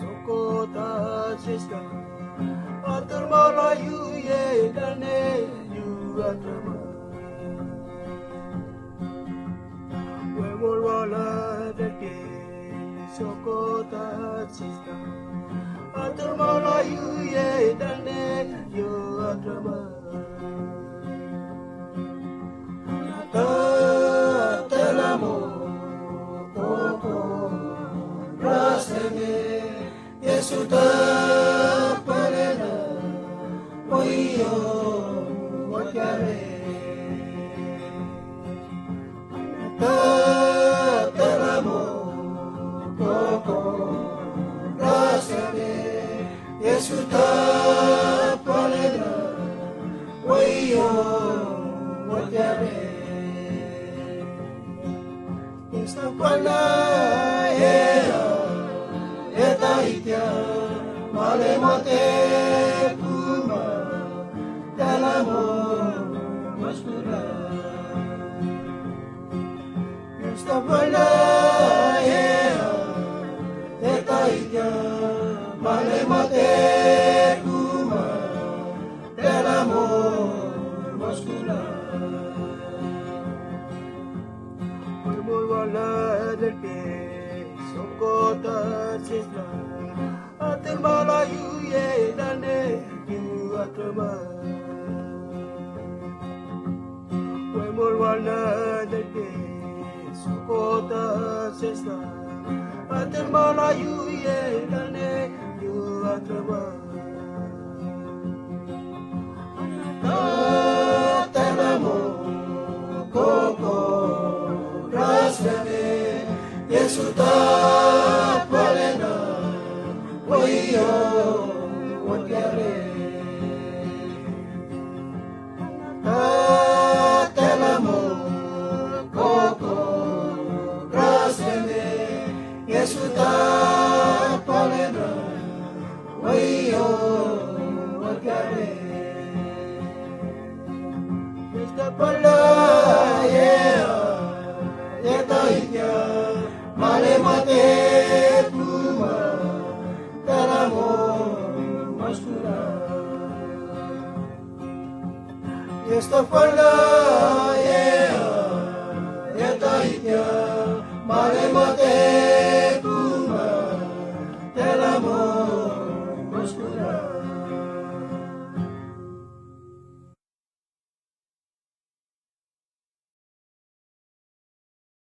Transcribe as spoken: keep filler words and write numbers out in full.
Sokota sista, atur mala yu ye dane yu atrama. We mol wala dake sokota sista, atur mala yu ye dane yu atrama. Tatelamo koko raseme Iesu tapalena, oio otiare. Tatelamo koko raseme Iesu tapalena, oio otiare. Iesu tapalena, ea e taitia, male mate kuma, telamo maskura. Iesu tapalena, ea e taitia, male mate kuma, telamo maskura. Mol wala dake sokota sista, atur mala yu ye dane yu atrama. We mol wala dake sokota sista, atur mala yu ye dane yu atrama. Tatelamo koko raseme Iesu tapalena, oio otiare. Tatelamo koko raseme Iesu tapalena, oio otiare. Iesu tapalena, ea e taitia, male mate kuma, telamo maskura. Iesu tapalena, ea e taitia, male mate